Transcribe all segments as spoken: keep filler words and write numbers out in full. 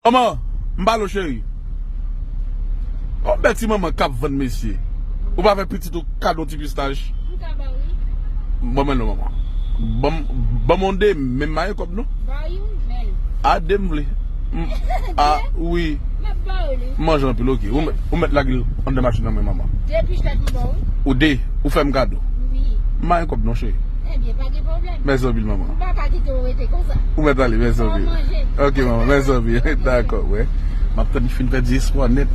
Manman, m pale w cheri. Yon bèl ti manman k ap vann mesye. Ou pa fè pitit ou kado ti pistach? M ka ba w, wi. Ban mwen non, manman. Ban m, ban m yon de, men m pa gen kòb non. Ba youn, men. A de m vle. M, a, wi. M ap ba w li. M manje anpil, oke. Ou mèt, ou mèt lage l anndan machin nan mwen, manman. De pistach m ba w, wi. Ou de, ou fè m kado. Wi. M pa gen kòb non, cheri. Ebyen, pa gen pwoblèm. Mèsi anpil, manman. M pa ka kite w rete konsa. Ou mèt ale, mèsi anpil. Fò w manje. Oke, manman, mèsi anpil. Dakò, wè. M ap tann fin pèdi espwa nèt.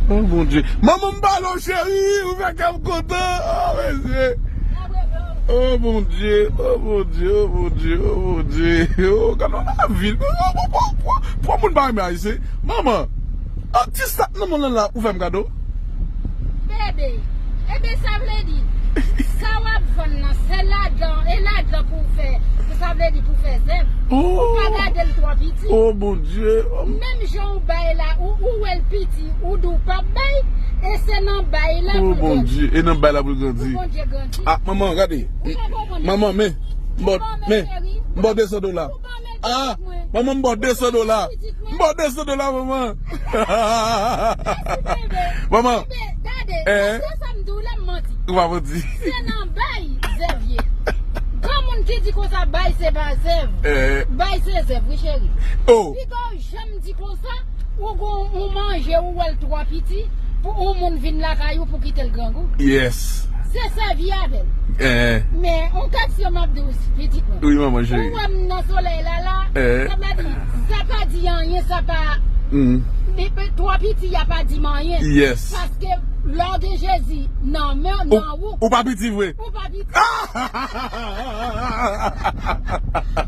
Oh, Bondye. Manman, m pale w, cheri, ou fè kè m kontan. Oh, mesye. Oh, Bondye, oh, Bondye, oh, Bondye, oh, Bondye. Oh, gade yon lavi. Oh, oh, oh, oh, oh, moun pa renmen Ayisyen. Manman, an ti sak nan mwen la, ou fè m kado? Bebe, ebyen sa vle di, sa w ap vann nan, se ladan, e ladan pou w fè, pou sa vle di pou w fè zèv. Ou pa gade l twò piti. Oh, Bondye. Menm jan ou bay la, ou, ou wè l piti, ou di w p ap bay, e se nan bay la pou l grandi. Oh, Bondye, e nan bay la pou l grandi. Pou Bondye grandi. Ah, manman, gade. Ou pa konprann. Manman, men, m ba w, men, m ba w de san dola. Ah, manman, m ba w de san dola. M ba w de san dola, manman. Manman. Gade, eh, se sa m di w la, m manti. Ou pa manti. Se nan bay zèv ye. Granmoun ki di konsa, bay se pa zèv. Eh. Bay se zèv, wi, cheri. Oh. Piga w janm di konsa, ou gon, ou manje, ou wè l twò piti, pou yon moun vin lakay ou pou kite l grangou. Yes. Se sèvi avè l. Eh. Men, yon kèksyon m ap di w, pitit mwen. Wi, manman cheri. Ou wè m nan solèy la, la, eh, sa vle di, sa pa di anyen, sa pa, mm, li pe-, twò piti, y a pa di m anyen. Yes. Paske lè w gen Jezi nan men, ou, nan ou, ou pa piti vre. Ou pa piti.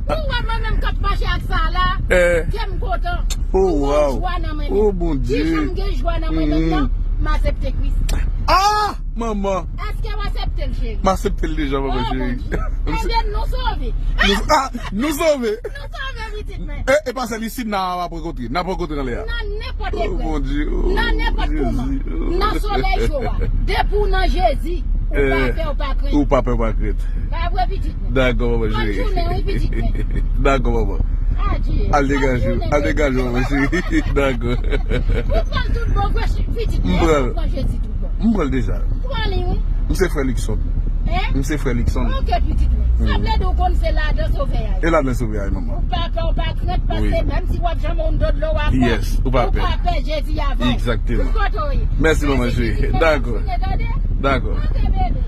Ou wè mwen menm k ap mache ak sa la, eh, kè m kontan. Oh, wow. Mwen gen jwa nan mwen menm. Oh, Bondye. Kijan m gen jwa nan mwen menm nan? Mm. M aksepte Kris. Ah! Manman. Èske w aksepte l, cheri? M aksepte l deja, manman cheri. Oh, Bondye. Ebyen, nou sove. Nou, ah, nou sove. Nou sove, pitit mwen. E, e pa sèl isit n a, n ap rankontre. N ap rankontre anlè a. Nan nenpòt eprèv. Oh, Bondye. Oh, nan nenpòt moman. Jezi. Nan solèy cho a. Depi w nan Jezi, ou pa pè, ou pa krent. Ou pa pè, ou pa krent. Pa vre, pitit mwen. Dakò, manman cheri. Bòn jounen, wi, pitit mwen. Dakò, manman. Adye. Al degaje w. Al degaje w, manman cheri. Dakò. Ou pran l tout bon vre, pitit mwen. M pran l. Ou pran Jezi tout bon. M pran l deja. Pran li, wi. M se frè Luckson. Hein? M se frè Luckson. Ok, pitit mwen. Sa vle di w konn se ladan sovè a ye. E ladan sovè a ye, manman. Ou pa pè, ou pa krent, paske menm si w ap janbe yon do dlo, w ap, yes, ou pa pè. Ou pa pè, Jezi avè w. Egzakteman. Tout kote w ye. Mèsi, manman cheri. Dakò. Dakò. Ok, bebe.